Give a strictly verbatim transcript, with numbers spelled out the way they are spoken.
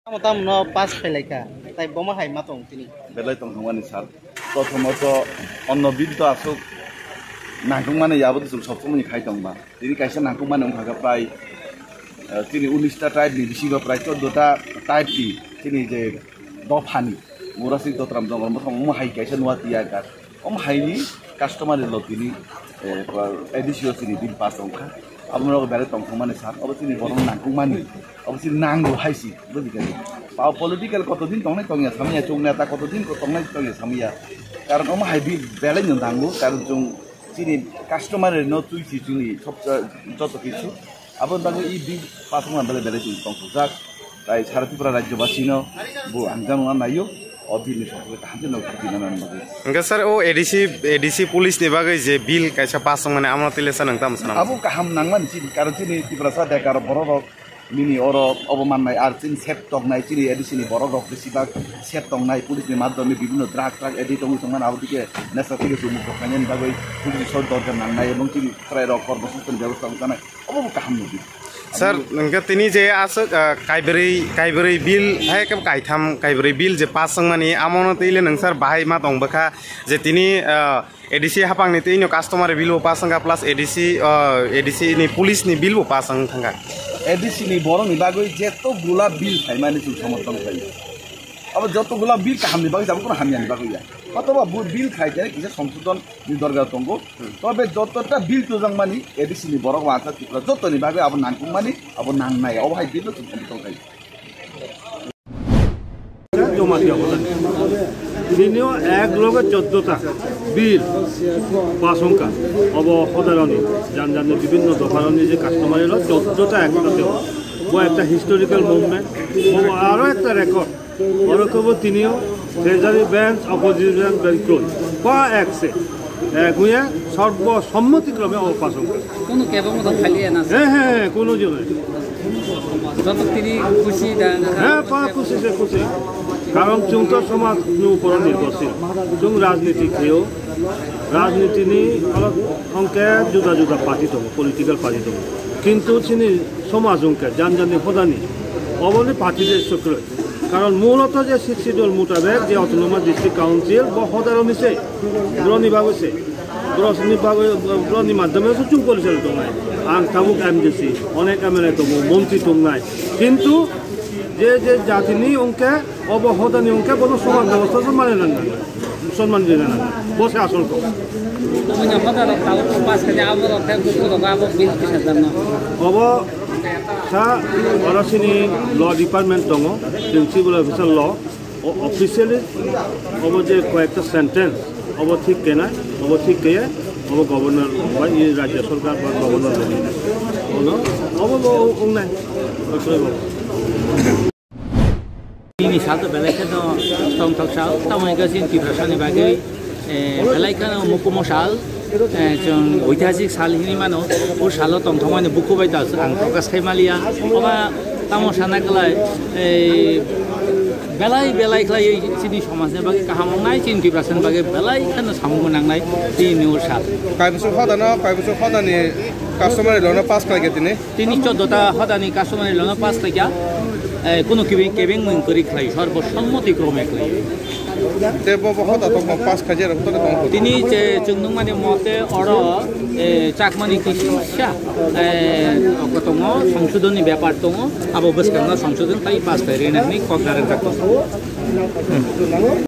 Tamo tamo no pass khailai kha, tai bomo hai ma tong tini. Belai tong thangmani sir. Prothomot onno bill to aswk nangkukmani yabo to chwng sob somoni khai tongba. Tini kaisa nangkukmani wngkha khe prai, eh, tini unis ta tribe ni bisingo prai chordo ta tribe ni tini je dophani Murasing Dotram Jongol Mothang omo hai kaisa nuwa tiya kha. Omo haini customary law tini, eh, A D C o chini bill pass wngkha. Abo norok belai tongthokmani sir, obo chini borok nangkukmani, obo chini nango hai si, bujikha ni. Ba political kotodin tongnai tongya samya, chwng neta kotodin ko tongnai tongya samya. Karon omo hai bill belai no nango, karon chwng chini customary no twi si chini sob joto kichu. Aboni bagwi i bill pass wngna belai belai chwng tongthokjak. Tai sara Tripura rajyobasino bo ang jano naio, o bill ni sokole kaham se nok kiti nana bagwi. Hwnkhe sir, o A D C, A D C police ni bagwi je bill kaisa pass wngmani, amo twi le sir nwng tamo sanam? Abo kaham nangmani chini, karon chini Tiprasa bekar borok rok nini oro obo mannai, ar chini set tongnai, chini A D C ni borok rok besibak set tongnai, police ni madhyome bibhinno drug, drug addict wngwi tongmani, abo dike nesa thike tumuk rok khainani bagwi police ni sor dorkar nangnai, ebong chini chwrai rok kormo sustoni bebostha wngkha nai. Obo bo kaham nugwi. Sir, hwnkhe tini je aswk, ah, kaibrwi, kaibrwi bill, hai khe kaitham, kaibrwi bill je pass wngmani, amono twi le nwng sir bahai ma tong bwkha je tini, ah, A D C haphangni twi no customary bill bo pass wngkha, plus A D C, ah, A D C ni police ni bill bo pass wng thangkha. A D C ni borok ni bagwi jeto gula bill phaimani chwng somorthon khlaio. Abo joto gula bill kaham ni bagwi, abo kono hamya ni bagwi ya. Otoba bu bill khai khe kisa songsodhon ni dorkar tongo. Tobe jotota bill tujak mani A D C ni borok wansa Tripura jotoni bagwi abo nangkuk mani abo nangnai, obo hai bill no chwng tongthai. Joma diya hoda. Tinio ek loge choddota bill pass wngkha. Obo hodaroni, jan janni bibhinno dopharoni je customary law choddota ek loge. Bo ekta historical movement. Bo aro ekta record. Oro kebo tinio Treasury Bench, Opposition Bench kroi. Pa ekse. Ek huye sorbo sommotikrome obo pass wngkha. Kono kebo moto khali ya na? He, he, he, kono jone. Joto tini khushi da na? He, pa khushi se khushi. Karon chwng to somaj ni upor nirbhorshil. Chwng rajniti khaio. Rajniti ni alok ongke juda juda party tongo, political party tongo. Kintu chini somaj ongke jan jani hodani oboni party de sukre. Karon muloto je Sixth Schedule mutabek je Autonomous District Council bo hodaroni se, boroni bagwi se, boroni bagwi, boroni madhyome se chwng porichalo tongnai. Ang tabuk M D C, onek M L A tongo, montri tongnai. Kintu je, je jatini ongke, obo hodani ongke, bono soman bebosta se mane nang nang, sonman rina nang. Bo se asol kok. Omo ni hodarok tabuk pass khaidi, aborok khe bukurok abo bill kisa janno. Obo sa, oro sini law department tongo, principal officer law, o officially obo je koyekta sentence, obo thik kena, obo thik keye, obo governor ba i rajya sorkar ba governor rok. Ono, obo bo ongnai. Nini sal to belai kheno tongthok sal, tamo hingke chini Tiprasani bagwi, eh, belai kheno mukumo sal, eh, chwng oitihasik sal hinwi mano, o salo tongthokmani buku bai ta ang prokash khai maliya. Oba tamo sana kwlai, eh, belai belai khlaiwi chini somajni bagwi kaham wngnai, chini Tiprasani bagwi belai kheno samung nangnai tini o sal. Kaibusu hodano, kaibusu hodani customary law no pass khlaikha tini. Tini choddo ta hodani customary law no pass khlaikha, eh, kunu kebeng, kebeng mung kwrwi khlai, sorbo sommoti krome khlai. Te bo, bo hoda tongma pass khaijak rok tongwi tongo. Tini je chwng nukmani mote oro, eh, Chakmani kisa, eh, tongo, songsodhonni bepar tongo, abo bwskango songsodhon tai pass khlai rwna hwnwi kok narwkjak tongo.